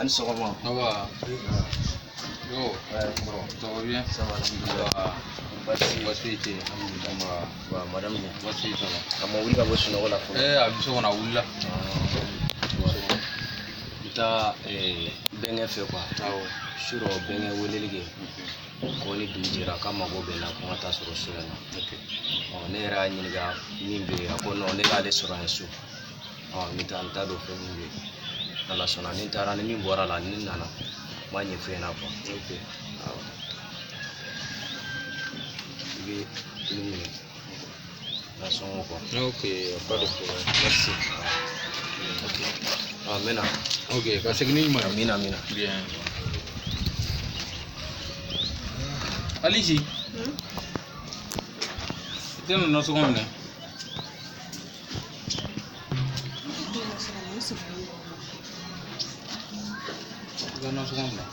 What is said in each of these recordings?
Ani sɔgɔma. Ça va? Yo, Ouais. ça va bien? Ça va, alhamdulillah. Ça va. Baasi. Baasi foyi tɛ yen. Nba. Wa madame dun? Baasi foyi t'a la. A ma wuli ka bɔ sunɔgɔ la fɔlɔ? Eh, a bɛ so kɔnɔ, a wulila. N bɛ taa bɛnkɛ fɛ quoi. Awɔ. Surɔ bɛnkɛ weleli kɛ. Ko ni dugu jɛra k'a mago bɛ n na, ko n ka taa sɔrɔ so yan nɔ. Ɔ, ne yɛrɛ y'a ɲininka min bɛ yen, a ko non, ne k'ale sɔrɔ yan so. Ɔ, n bɛ taa, n t'a dɔn fɛn min bɛ yen. N'Ala sɔnna, ni n taara ni min bɔra la, ni n nana, n b'a ɲɛfɔ i ɲɛna quoi. Awɔ. I bɛ tulu minɛ. Nasɔngɔ quoi. Ok, pas de problème. Merci. Ok. Ɔ, n bɛ na. Ok, ka segin ni ɲuman ye. Amina, amina. Bien. Alisi. I tɛ na nasɔngɔ minɛ? I ka nasɔngɔ minɛ.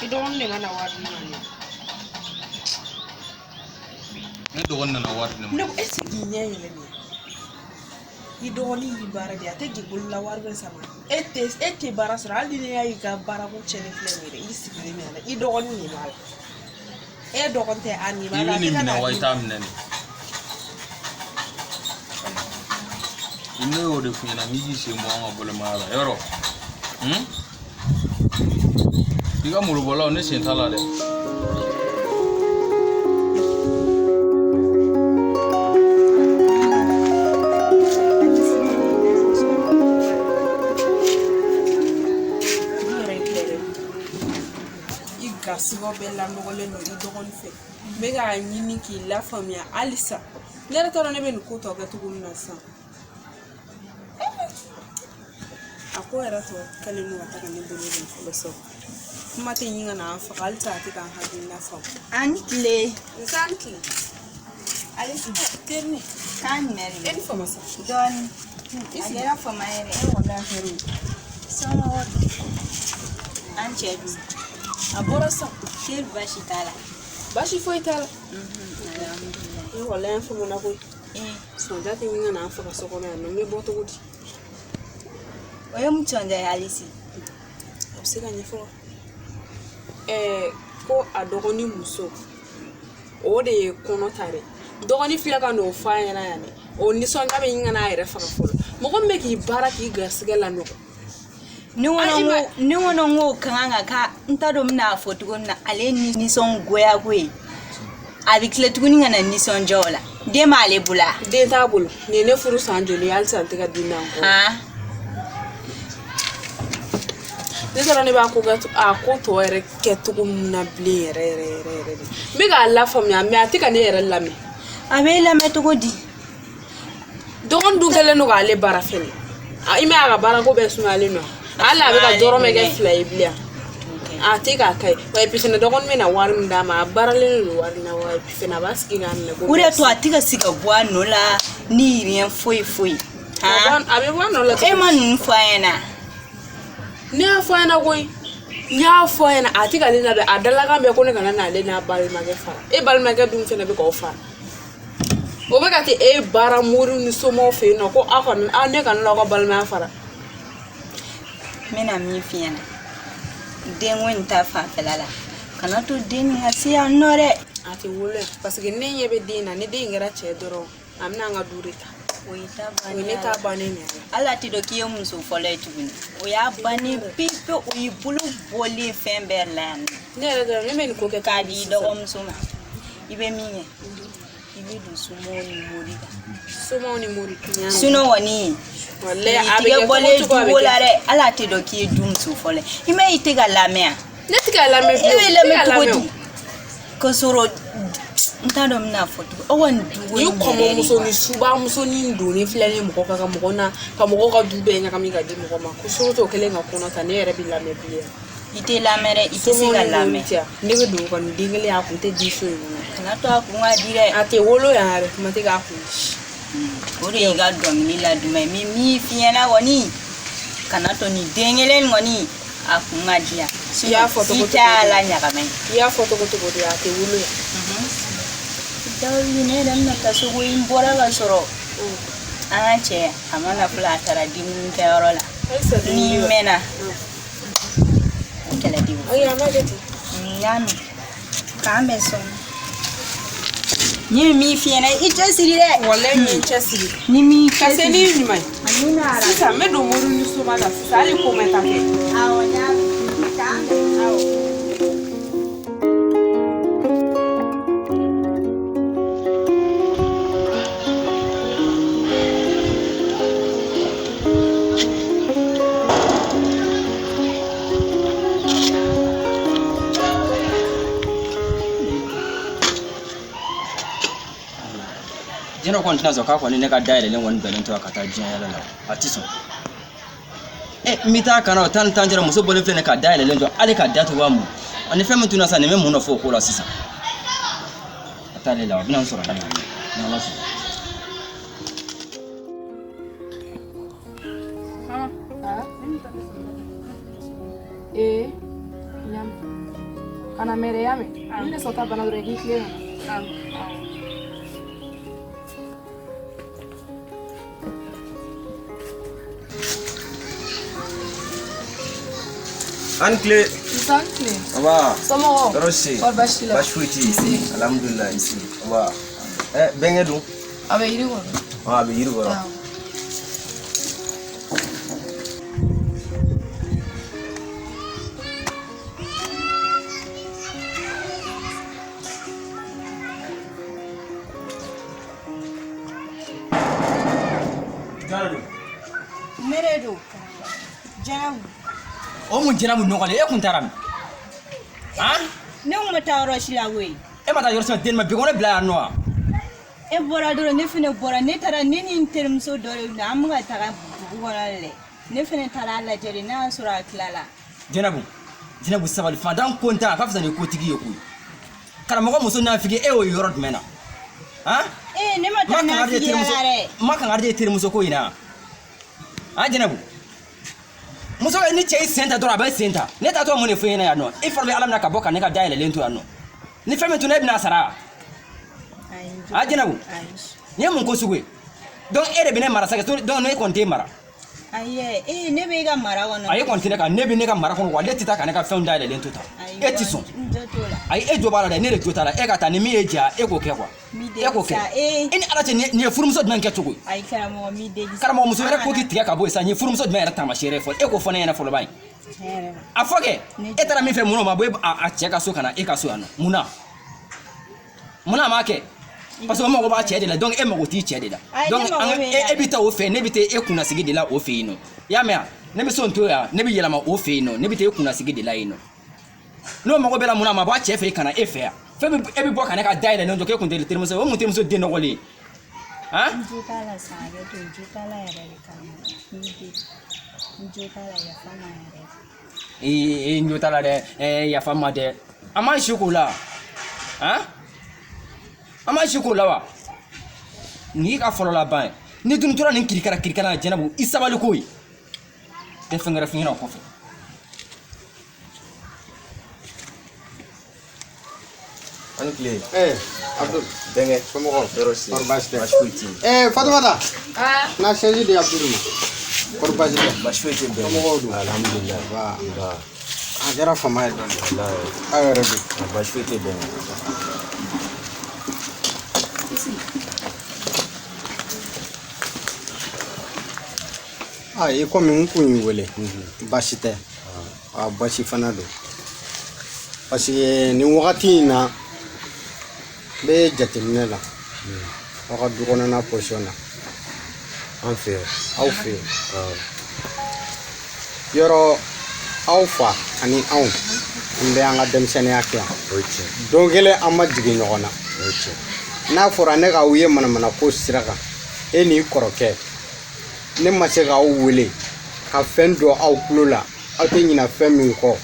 I dɔgɔnin de ka na wari di ma ne. Ne dɔgɔnin nana wari di ne ma. Ne ko est ce que k'i ɲɛ yɛlɛ nin ye? I dɔgɔnin y'i baara de, a tɛ k'i bolola wari bɛɛ sama. E tɛ baara sɔrɔ hali ni y'a y'i ka baarako tiɲɛni filɛ nin ye dɛ, i sigilen bɛ yan dɛ, i dɔgɔnin de b'a la. E dɔgɔnin tɛ a nin I b'a la, bɛ a nin tɛ ka minɛ n'a wa i d'i t'a ma. minɛ de? Ne y'o de f'i ɲɛna n k'i sen bɔ an ka balimaya la yɔrɔ. I ka molobɔlaw, ne sen t'a la dɛ. I yɛrɛ filɛ dɛ, i garisigɛw bɛɛ lanɔgɔlen don i dɔgɔnin fɛ. N bɛ k'a ɲini k'i lafaamuya halisa. Ne yɛrɛ t'a dɔn ne bɛ nin ko tɔ kɛ cogo min na sisan. A ko yɛrɛ tɔ kɛlen don ka taga ne bolo don fɔlɔ sa. Kuma tɛ ɲini ka na an faga halisa, a tɛ k'an hakilina faamu. An tile. Nse, an tile. Alisi. Terini. K'an jumɛn E de? ni fama sa. Dɔɔni. I A sigi. kɛra fama yɛrɛ. E wala hɛrɛ. Somɔgɔw dun? An cɛ dun? A bɔra sa. Teri, baasi t'a la? Baasi foyi t'a la. Alhamdulilayi. E wala an famana koyi. Eh, Sɔnja tɛ ɲini ka na an faga so kɔnɔ yan nɔ, n bɛ bɔ cogo di? O ye mun sɔnja ye, Alisi? A bɛ se ka ɲɛfɔ wa? Ɛɛ, ko a dɔgɔnin muso o de ye kɔnɔ ta dɛ. Dɔgɔnin filɛ ka n'o fɔ a ɲɛna yan dɛ, o nisɔndiya bɛ ɲini ka n'a yɛrɛ faga fɔlɔ. Mɔgɔ min bɛ k'i baara k'i garisigɛ lanɔgɔ. Ni Ah, i kɔnɔ ma- ko ni kɔnɔ ko ka kan ka ka n t'a dɔn n bɛna fɔ cogo min na, ale ye nisɔngoya ko ye. A bɛ tila tuguni ka na nisɔndiya o la. Den b'ale bolo a? Den t'a bolo. Nin ye ne furu san joli ye, halisa n tɛ ka den d'an kɔ. Han? Ne taara, ne b'a ko kɛ, a ko tɔ yɛrɛ kɛ cogo min na bilen yɛrɛ yɛrɛ yɛrɛ yɛrɛ de. N bɛ k'a lafaamuya mais a tɛ ka ne yɛrɛ lamɛn. A b'e lamɛn cogo di? Dɔgɔnin dun kɛlen don k'ale baara fɛnɛ. I m'a ye, a ka baarako bɛɛ sumayalen don. Hali a bɛ ka dɔrɔmɛ kɛ 2 ye bilen. A tɛ k'a kɛ ye wa. Et puis fɛnɛ, dɔgɔnin bɛ na wari min d'a ma, a baaralen don wari la wa. Et puis fɛnɛ, a b'a sigi k'a minɛ ko O de y'a to merci. a tɛ ka se ka bɔ a nɔ la ni rien foyi foyi. A Han? bɔ- a bɛ bɔ a nɔ la E cogo ma di? ninnu fɔ a ɲɛna? Ne y'a fɔ a ɲɛna koyi, n y'a fɔ a ɲɛna, a tɛ k'ale labɛn. A dalakan bɛɛ ko ne kana n'ale n'a balimakɛ fara. E balimakɛ dun fɛnɛ bɛ k'aw fara, o bɛ ka taa e baara moriw ni somɔgɔw fɛ yen nɔ, ko aw kana aw ne kana n'aw ka balimaya fara. N bɛna min f'i ɲɛna denko in ta fanfɛla la, kana to den nin ka se yan nɔ dɛ. A tɛ wolo yan parce que ne ɲɛ bɛ den na. Ni den in kɛra cɛ dɔrɔn, a bɛna an ka du de ta. O y'i ta O ye bannen ne ye. ta bannen de ye. Hali a tɛ dɔn k'i ye muso fɔlɔ ye tuguni, o y'a bannen pewu, o y'i bolo bɔlen fɛn bɛɛ la yan nɔ. Ne yɛrɛ dɔrɔn ne bɛ nin ko kɛ K'a cogo di di i sisan? dɔgɔmuso ma, i bɛ min kɛ, i bɛ don somɔgɔw ni mori kan. Somaw ni mori. Sinon kɔni, walayi, i a bɛ tigɛ kɛ cogo bɔlen o cogo, a bɛ duko la kɛ. dɛ, hali a tɛ dɔn k'i ye du muso fɔlɔ ye. I ma ye, i tɛ ka lamɛn yan. Ne tɛ k'a lamɛn E bilen. bɛ Ne lamɛn tɛ k'a cogo lamɛn o. di k'a sɔrɔ n t'a dɔn n bɛna fɔ cogo aw ka nin duko Ni in yɛrɛ de kɔmɔmuso quoi. ni subamusonin donnen filɛ ni mɔgɔ kan ka mɔgɔ na ka mɔgɔw ka du bɛɛ ɲagami ka di mɔgɔ ma, ko surtout o kɛlen ka kɔnɔ ta, ne yɛrɛ bɛ lamɛn bilen. I tɛ lamɛn dɛ, i tɛ se Somɔgɔw ka ni mori lamɛn. tɛ yan. Ne bɛ don kɔni, den kelen a kun tɛ di so in kɔnɔ. Kana to a kun ka di dɛ. A tɛ wolo yan yɛrɛ, kuma tɛ k'a kun di. O de y'i ka dɔnkili la duman ye. Min min f'i ɲɛna kɔni, kana to nin den kelen in kɔni a kun ka di yan. I y'a fɔ cogo I cogo t'a de. la ɲagamɛ. I y'a fɔ cogo cogo de, a tɛ wolo yan. Dawuli, ne yɛrɛ bɛna taa so koyi. N bɔra ka sɔrɔ an ka cɛ a ma na fɔlɔ, a taara dumuni kɛyɔrɔ la. Halisa N'i mɛnna o kɛlɛ de o. Ayi, an b'a kɛ ten. N y'a mɛn. K'an bɛn sɔɔni. N ye min f'i ɲɛna, i cɛsiri dɛ. Walayi, n ye n cɛsiri. Ni m'i Ka se cɛsiri. n'i ɲuman ye. Amina yarabi. Sisan n bɛ don mori ni soma la sisan, hali ko mɛn ta kɛ. Awɔ, n y'a mɛn. K'an bɛn. Awɔ. Jinɛ kɔni tɛna sɔn k'a kɔni ne ka dayɛlɛlen kɔni bɛnnen to a ka taa diɲɛ yɛlɛ la, a ti sɔn. E n bɛ taa kana o tan ni tan cɛla, muso bɔlen filɛ nin ye ka dayɛlɛlen to, hali ka datugu a mun ani fɛn min tunna sa, nin bɛ mun nɔfɛ o ko la sisan? A t'ale la, a bɛna n sɔrɔ ne ni Ala sɔnna. Ee, n y'a mɛn. Kana mɛn dɛ, i y'a mɛn. Ni ne sɔn ta banna dɔrɔn, i k'i tilen ka na. An tile. Nse, an tile. Aba. Somɔgɔw? Tɔɔrɔ si. Kɔri baasi t'i la? Baasi foyi t'i ye. Alhamdulilayi. Aba. Ɛ bɛnkɛ dun? A bɛ yiri kɔrɔ. A bɛ yiri kɔrɔ. Awɔ. Ne de don. Jɛnɛbu. O mun Jɛnɛbu nɔgɔlen, e kun taara min? Han? Ne kun ma taa yɔrɔ si la koyi. E ma taa yɔrɔ si la, den ma bi kɔnɔ bila yan nɔ wa? E bɔra dɔrɔn, ne fɛnɛ bɔra. Ne taara, ne ni n terimuso dɔ de don, an bɛ ka taga dugu kɔnɔ de dɛ. Ne fɛnɛ taara a lajɛ de, n'a y'a sɔrɔ a tilala. Jɛnɛbu, Jɛnɛbu, sabali. Fantan ko n ta a ka fisa ni kotigi ye koyi. Karamɔgɔ muso nafigi, e y'o ye yɔrɔ jumɛn na? Han? Ee, ne ma taa nafigiya la dɛ. Ma kangari de terimuso ko in na. Han, Jɛnɛbu? Muso ni cɛ y'i sen ta dɔrɔn, a bɛ sen ta. Ne taatɔ mun de fɔ e ɲɛna yan nɔ? E fana bɛ Ala minɛ ka bɔ ka ne ka dayɛlɛlen to yan nɔ. Ni fɛn min tunna, e bɛna sara. Ayi. A Jɛnɛbu? Ayi. Nin ye mun ko sugu ye? Donc e de bɛ ne mara sa, donc ne kɔni t'e mara. Ayi, ee, ne bɛ e ka mara kɔnɔ. Ayi, e kɔni tɛ ne ka, ne bɛ ne ka mara kɔnɔ wa, ne tɛ taa ka ne ka fɛnw dayɛlɛlen to tan. Ayi, E ti sɔn. N jo t'o la. Ayi, e jo b'a la dɛ, ne de jo t'a la. E ka taa, ni min ye diya, e k'o kɛ quoi. N b'i E deli k'o kɛ. sa, ee. E ni Ala cɛ, nin ye furumuso jumɛn kɛ cogo ye? Ayi, karamɔgɔ, n b'i deli sa. Karamɔgɔ muso wɛrɛ ko k'i tigɛ ka bɔ yen sa, nin ye furumuso jumɛn yɛrɛ taamasiyɛn ye fɔlɔ? E k'o fɔ ne ɲɛna fɔlɔ ba ye. Tiɲɛ yɛrɛ la. A fɔ kɛ, e taara min fɛ, mun na o ma bɔ a cɛ ka so ka na e ka so yan nɔ? Mun na? Mun na a m'a kɛ? Parce que o mago b'a cɛ de la, donc e mago t'i cɛ de la. Ayi, ne Donc mago an bɛ e e bɛ taa o fɛ, ne bɛ taa e kunnasigi de la o fɛ yen nɔ. I y'a mɛn wa? Ne bɛ so in to yan, ne bɛ yɛlɛma o fɛ yen nɔ, ne bɛ taa e kunnasigi de la yen nɔ. N'o mago bɛ la, mun na a ma bɔ a cɛ fɛ yen ka na e fɛ yan? Fɛn min e bɛ bɔ ka ne ka dayɛlɛlen to k'e kun tɛ terimuso ye, o mun terimuso den nɔgɔlen ye? Han? N jo t'a la sa, hakɛ to, n jo t'a la yɛrɛ de, karamɔgɔ. N b'i deli. N jo t'a la, yafa n ma yɛrɛ. Ee, n jo t'a la dɛ, ɛɛ, yafa n ma dɛ. An m'an si k'o la. Han? An m'an si k'o la wa? Nin y'i ka fɔlɔ laban ye. Ni dun tora nin kirikara kirikara na, Jɛnɛbu, i sabali ko ye. Tɛ fɛn wɛrɛ f'i ɲɛna o kɔfɛ. An tile. Eh, Abdul. Bɛnkɛ. Somɔgɔw? Tɔɔrɔ si. Kɔri baasi tɛ? Baasi foyi t'i ye. Eh, Fatumata. Ah. Na chaise di Abdul ma. Kɔri baasi tɛ? Baasi foyi tɛ bɛnkɛ. Somɔgɔw dun? Alhamdulilayi. Ba. Ba. A kɛra fama ye dɔɔni. Walayi. Aw yɛrɛ dun? Baasi foyi tɛ bɛnkɛ. Ah, i komi n kun y'i wele. Baasi tɛ. Ah, baasi fana don. Parce que nin wagati in na, n bɛ jateminɛ la. Aw ka du kɔnɔna position na. An fɛ yan. Aw fɛ yen. Yɔrɔ aw fa ani anw, an bɛ an ka denmisɛnninya kɛ yan. O ye tiɲɛ. Don kelen an ma jigin ɲɔgɔn na. O ye tiɲɛ. N'a fɔra ne k'aw ye manamana ko sira kan, e n'i kɔrɔkɛ, ne ma se k'aw wele ka fɛn dɔ aw tulo la, aw tɛ ɲina fɛn min kɔ,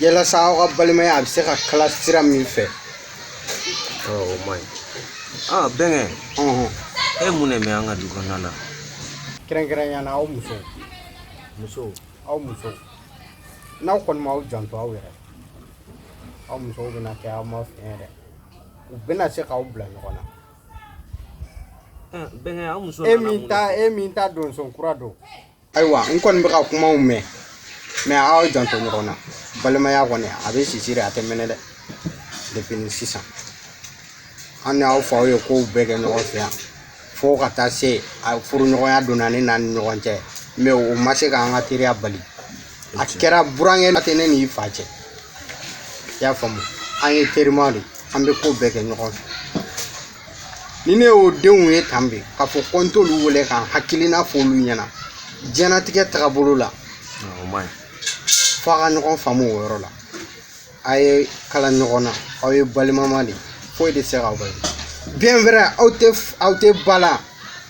yalasa aw ka balimaya a bɛ se ka kala sira min fɛ. Ɔ, o man ɲi. Ah, bɛnkɛ. Ɔhɔn. E mun de mɛn an ka du kɔnɔna la? Kɛrɛnkɛrɛnnenya la, aw musow. Musow. Aw musow. N'aw kɔni m'aw janto aw yɛrɛ, aw musow bɛna kɛ aw ma fɛn yɛrɛ. U bɛna se k'aw bila ɲɔgɔn na. Bɛnkɛ, an muso E nana min mun ta de fɔ? E min ta donso kura don. Ayiwa, n kɔni bɛ ka kumaw mɛn, mais aw janto ɲɔgɔn na. Balimaya kɔni, a bɛ sisi de, a tɛ mɛnɛ dɛ. Depuis ni sisan, an ni aw faw ye kow bɛɛ kɛ ɲɔgɔn fɛ yan, fo ka taa se a furuɲɔgɔnya donna ne n'a ni ɲɔgɔn cɛ, mais o ma se k'an ka teriya bali. A kɛra burankɛ tɛ ne n'i fa cɛ, i y'a faamu? An ye terima de, an bɛ ko bɛɛ kɛ ɲɔgɔn fɛ. Ni ne y'o denw ye tan bi, k'a fɔ ko n t'olu wele k'an hakilina fɔ olu ɲɛna diɲɛnatigɛ tagabolo la, O man ɲi. Fo a ka ɲɔgɔn faamu o yɔrɔ la. A ye kala ɲɔgɔn na, aw ye balimama de ye, foyi tɛ se k'aw bali. Bien vrai, aw tɛ ba la,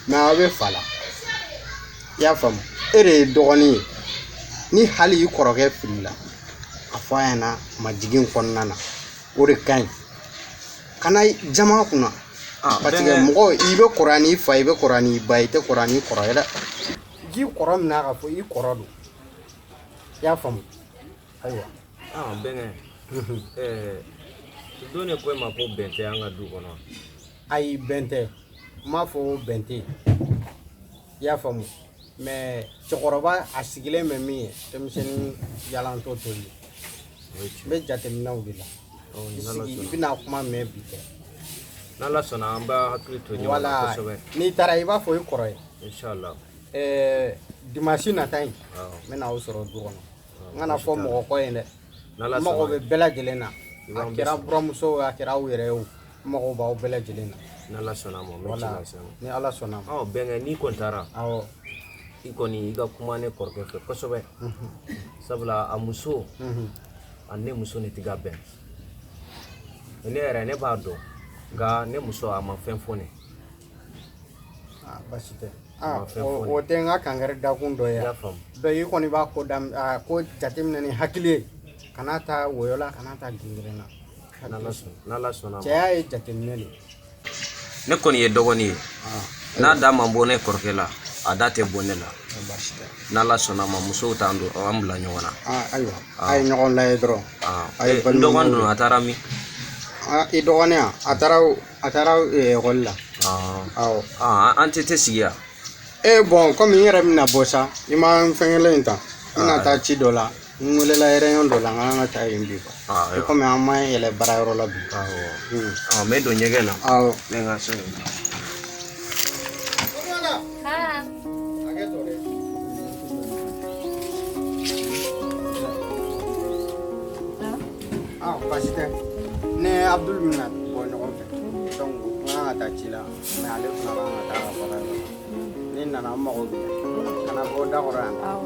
mais aw bɛ fa la, i y'a faamu? E de ye dɔgɔnin ye. Ni hali i kɔrɔkɛ filila, a fɔ a ɲɛna majigin kɔnɔna na, o de ka ɲi. Kana jama kunna, parce que mɔgɔ, i bɛ kɔrɔ n'i fa, i bɛ kɔrɔ n'i ba, i tɛ kɔrɔ n'i kɔrɔ ye dɛ. K'i kɔrɔ minɛ k'a fɔ i kɔrɔ don, i y'a faamu? Ayiwa. Ah, bɛnkɛ, don ne ko e ma ko bɛn tɛ an ka du kɔnɔ. Ayi, bɛn tɛ, n m'a fɔ bɛn tɛ yen, i y'a faamu? Mais cɛkɔrɔba a sigilen bɛ min ye, denmisɛnnin yalantɔ t'o ye. N bɛ jateminɛw de la. I sigi, i bɛna kuma mɛn bi tɛ. N'Ala sɔnna, an b'a hakili to ɲɔgɔn na kosɛbɛ. N'i taara, i b'a fɔ i kɔrɔ ye. Inshallah. Dimanche nata in, n bɛna aw sɔrɔ du kɔnɔ. N kana fɔ mɔgɔ kɔ yen dɛ. N'Ala N mago sɔnna. bɛ bɛɛ lajɛlen na. I A b'an bɛɛ kɛra sɔrɔ. buramuso ye, a kɛra aw yɛrɛ ye o, n mago b'aw bɛɛ lajɛlen na. N'Ala sɔnna a ma, n bɛ ci Wala lase ma. Ni Ala sɔnna ma. Ɔ bɛnkɛ, n'i kɔni taara, Awɔ. i kɔni i ka kuma ne kɔrɔkɛ fɛ kosɛbɛ, sabula a muso a ne muso ne tɛ ka bɛn. Ne yɛrɛ, ne b'a dɔn, nka ne muso a ma fɛn fɔ ne. Ah, basi tɛ. A Ah, ma fɛn o fɔ ne. o tɛ n ka kankari dakun dɔ ye. I y'a faamu? Donc i kɔni b'a ko dam a ko jateminɛ ni hakili ye, kana taa wɔyɔ la, kana taa girin na. N'Ala sɔnna, n'Ala sɔnna a ma. Cɛya ye jateminɛ de ye. Ne kɔni ye dɔgɔnin ye. Ah, n'a da ma bɔ ne kɔrɔkɛ la, a da tɛ bɔ ne la. Basi tɛ. N'Ala sɔnna a ma, musow t'an don an bila ɲɔgɔn na. Ah, ayiwa, a ye ɲɔgɔn lajɛ dɔrɔn. Ah, A ye eh, n dɔgɔnin balimaw dun, a taara min? Ah, i dɔgɔnin a taara ekɔli la. Ah, Awɔ. ah, an tɛ sigi yan. E bɔn, komi n yɛrɛ bɛna bɔ sa, i ma n fɛngɛlen in ta, n bɛna taa ci dɔ la. N welela réunion dɔ la, n kan ka taa yen bi quoi. Ah, I ayiwa. komi an ma yɛlɛ baarayɔrɔ la bi. Awɔ. Hmm. Ah, n bɛ don ɲɛgɛn na. Awɔ. N bɛ n ka so yen. Ha. Hakɛ to dɛ. Ah, baasi tɛ. Ne Abdul bɛna bɔ ɲɔgɔn fɛ. Donc n kan ka taa ci la, mais ale fana kan ka taa ka baara la. Ni nana, n mago b'i la. Kana bɔ da kɔrɔ yan. Awɔ.